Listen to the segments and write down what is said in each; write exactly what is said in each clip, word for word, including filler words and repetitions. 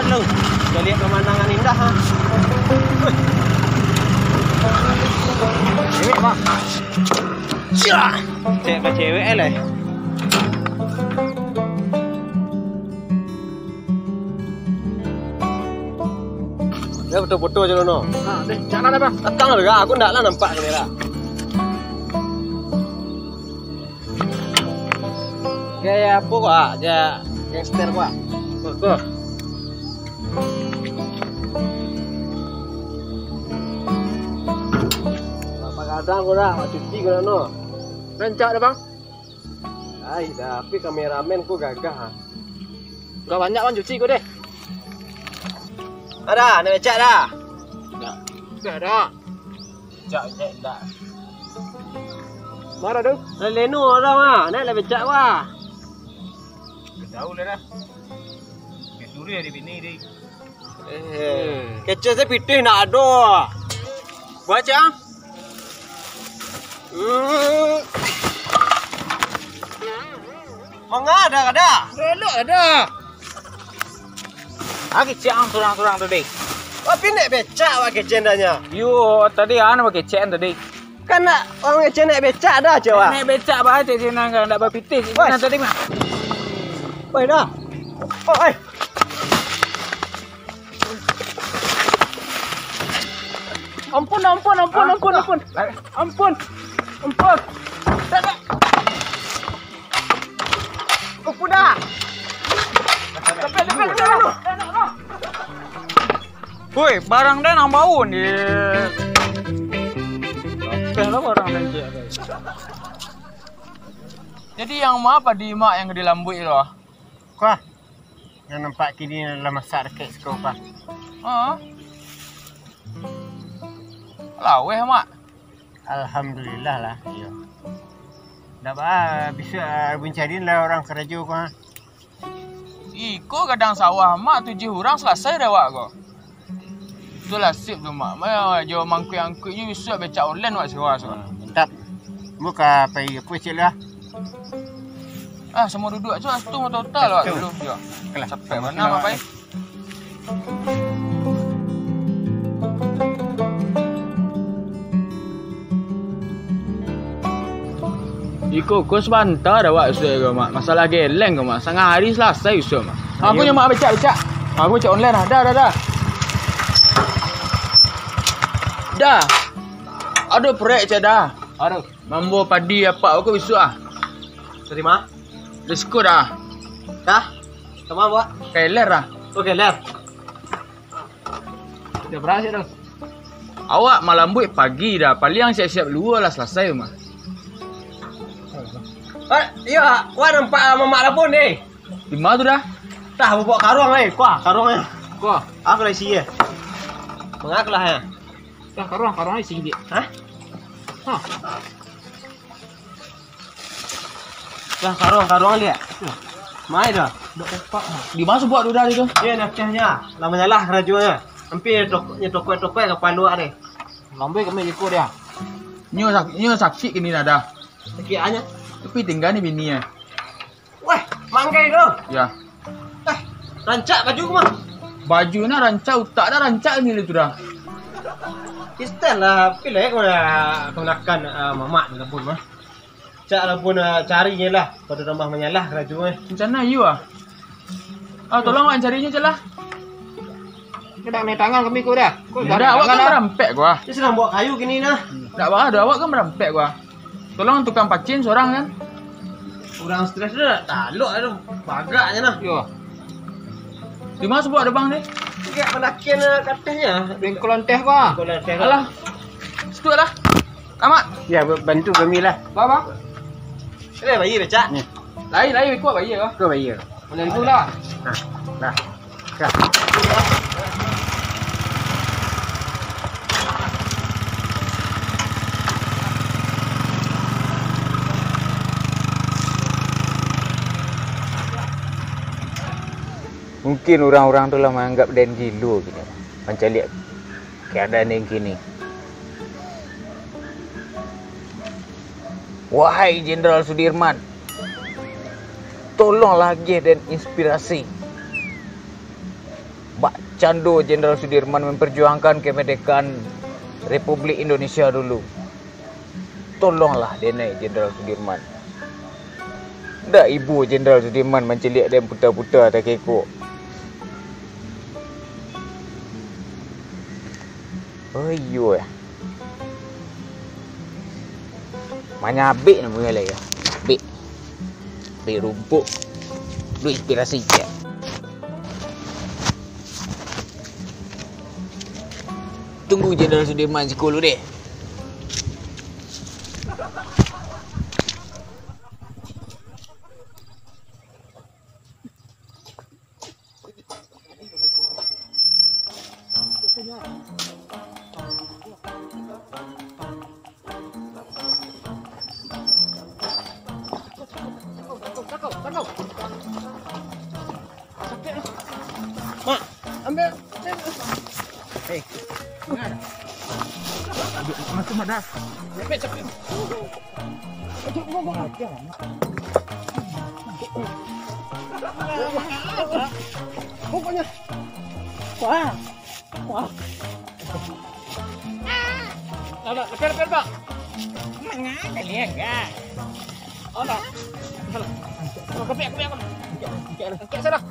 Lu, kita lihat pemandangan indah, ha. Cewek, Bang. Cak, cewek, cewek, eh, lah. Ya, foto-foto aja, Nono. Ha, deh, jangan ada, Bang. Datang lah, aku ndak lah nampak kamera. Gaya apo ko, ah? Gaya gangster ko, ah? Ko, ko. Bapagadang ko dah, cuci ko dah, no. Rancak dah, Bang. Ai, dah, tapi kameramen ko gagah, ah. Gak banyak, Bang, cuci ko deh. Ada, nak becak dah? Dah. Dah, dah. Cak, cak, ndak. Mara tu? Lah leno urang ah, nak lah becak wah. Tahu lah dah. Dia suruh di bini deh. Eh, kecil saya pitih nak ado. Buat cak. Hmm. Manga ada kada? Elok ada. Ah, kecek ang surang-surang tu, deh. Tapi nek becak wak kecek ndaknya. Yo, tadi an wak kecek tadi. Kan nak orang kecek nek becak dah, cewek. Nek becak bah, cek sinan kan, ndak bapitih. Wes. Sinan tadi mah. Woi, dah. Oh, eh. Ampun, ampun, ampun, ampun, ampun. Ampun. Ampun. Tak, tak. Kuku dah. Lepek, lepek, lepek. Woi, barang den nang bau ni. Lepek lah barang den, cek. Jadi, yang ma padi mak yang gede lambuik tu, ah? Kuah. Nan nampak kini lah masak dakek siko, Pak. Ha. Laweh, Mak. Alhamdulillah lah, iyo. Ndak ba, bisuak, ah, buncarian lah urang karajo ko, ha. Iko gadang sawah, Mak, tujuah urang salasai dek awak ko. Itulah sip tu, Mak. Ma, jo mangkuik-angkuiknyo bisuak becak online wak sewa, sewa. Mantap. Buka pai aku cek lah. Ah, samo duduak tu, tu motor utak lah dulu. Yo. Capek bana, Mak, pai. Iko ko sabanta dah wak usuak ko, Mak. Masalah geleng ko, Mak. Sangah hari salasai usuak, Mak. Aku nyo, Mak, becak-becak. Aku becak online lah. Dah, dah, dah. Dah. Aduh, prek cak dah. Aduh. Mambo padi apak ko bisuak ah. Terima. Risiko dah. Dah. Sama, Pak. Keler dah. Oke, ler. Udah berhasil dong. Awak malambuik pagi dah, paliang siap-siap luo lah salasai mah. Eh, iyo, wak nampak mamak lapun ni. Di ma tu dah? Dah, bawa karuang ai, kuah karuang ai. Kuah. Aku lah isi ye. Mangak lah ya. Dah karuang, karuang isi dik. Hah? Hah. Dah, karuang, karuang liak. Mai dah. Dak dapat, ha. Di ma buat udah itu? Ye, nafcahnya. Lah manyalah karajonyo. Hampir tokok, nyo tokok-tokok kapalo deh. Lambai kami iko dia. Nyo sak-, nyo sakik kini dah. Sakik anyo. Tapi tinggal ni bini ya. Weh, manggai tu. Ya. Eh, rancak baju ku mah. Baju nah rancak, utak dah rancak ni tu dah. Istel lah, pilih kau dah kenakan, ah, mamak tu pun mah. Cak lah pun, ah, cari je lah. Pada tambah manyalah karajo eh. Rencana iyo ah. Ah, tolong wak cari je lah. Kena naik tangan kami ko dah. Ko dah, awak kan marampek ko ah. Dia sedang bawa kayu kini nah. Ndak bah, awak kan marampek ko ah. Tolong tukang pacin surang kan. Urang stres tu dak talok tu. Bagaknyo nah. Yo. Di ma buat dah bang ni? Tiga palakian, eh, katanya. Bengkolan teh ko ah. Bengkolan teh ko. Alah. Situ lah. Amat. Ya, ba-, bantu kami lah. Ba, bang. Ini bayi becak. Ni. Lai, lai, ikut bayi ko. Ikut bayi ko. Macam tu lah. Nah, nah. Nah. Mungkin urang-urang tu lah manganggap den gilo kini, mancaliak keadaan den kini. Wahai Jenderal Sudirman, tolonglah agiah den inspirasi. cando Jenderal Sudirman memperjuangkan kemerdekaan Republik Indonesia dulu. Tolonglah denai Jenderal Sudirman. Ndak ibo Jenderal Sudirman mancaliak den puta-puta takekok. Oh iyo eh. Manyabik namonyo lai yo. Bik. Bik rumpuk. Duit inspirasi ciek. Tunggu Jenderal Sudirman siko lu deh. Mak, ambil. Eh, dengar. Masuk madah. Capek, capek. Pokoknya. Wah. Wah. Alah, leper, leper, Pak. Mangana ni, enggak? Alah. Alah. Alah, kepek, kepek, Pak. Kepek, kepek, salah.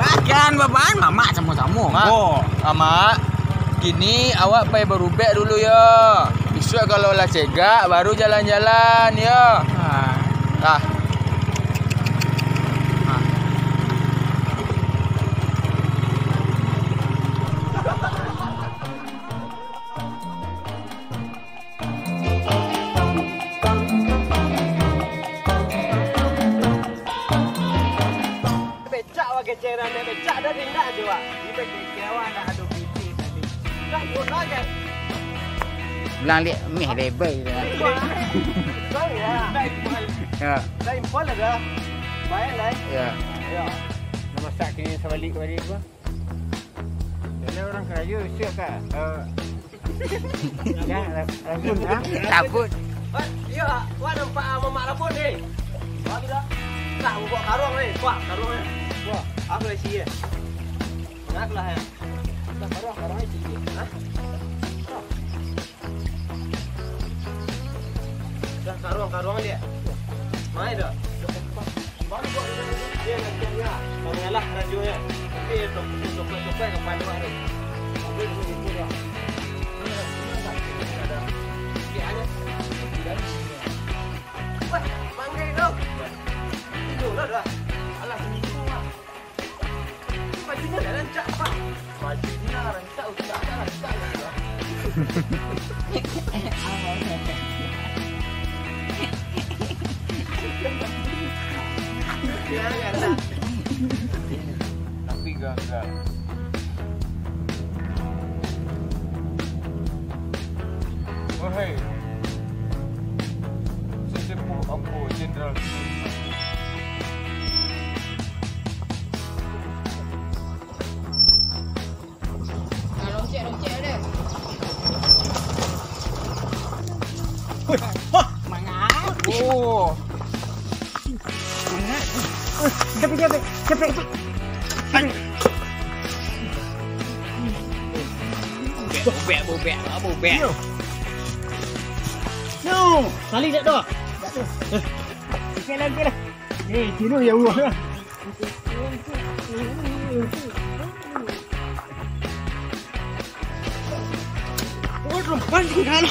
Bagan, baban, mamak samo-samo, Mak. Oh, Amak, kini awak pai barubek dulu, yo. Bisuak kalau lah cegak, baru jalan-jalan, yo. Ah. Ah. Ah. Becak wak keceran dek becak dah tindak jo wak. Ibe keke awak nak ado pitih tadi. Dah ikut aja. Bilang liak meh lebai tu. Sorry ya. Ya. Dah impal dah. Baik lah. Ya. Ya. Nak masak kini sabalik balik apa? Jadi orang kerayo siap tak? Eh, ya, langsung, ha? Takut. Wah, iya, wah, nampak, ah, mamak lapor ni. Wah, gila. Nah, buka karung ni. Wah, karung ni. Wah, aku dah isi, ya. Nak lah, ya. Dah karung, karung isi, ya. Hah? Dah karuang-karuang liak. Mai dah. Baru buat dia nanti dia. Kau ngalah radio nya. Tapi dia tok-, tokok-tokok ke palu hari. Tapi dia gitu dah. Ini dah, ini dah. Ada. Dia ada. Wah, manggai tu. Tidur lah dah. Alah, tidur lah. Bajunyo dah rancak, Pak. Bajunyo rancak, utaknyo rancak lah, Pak. Tapi gagal. Wahai sesepuh ambo Jenderal Sudirman. Loncek, loncek ada. Weh, hah? Mangan. Oh. Mangan. Capek, capek, capek, capek. Bubek, bubek, bubek. Yo. No, tali tak ada. Tak ada. Okey lah, okey lah. Eh, tidur ya Allah. Oh, lompat tinggal.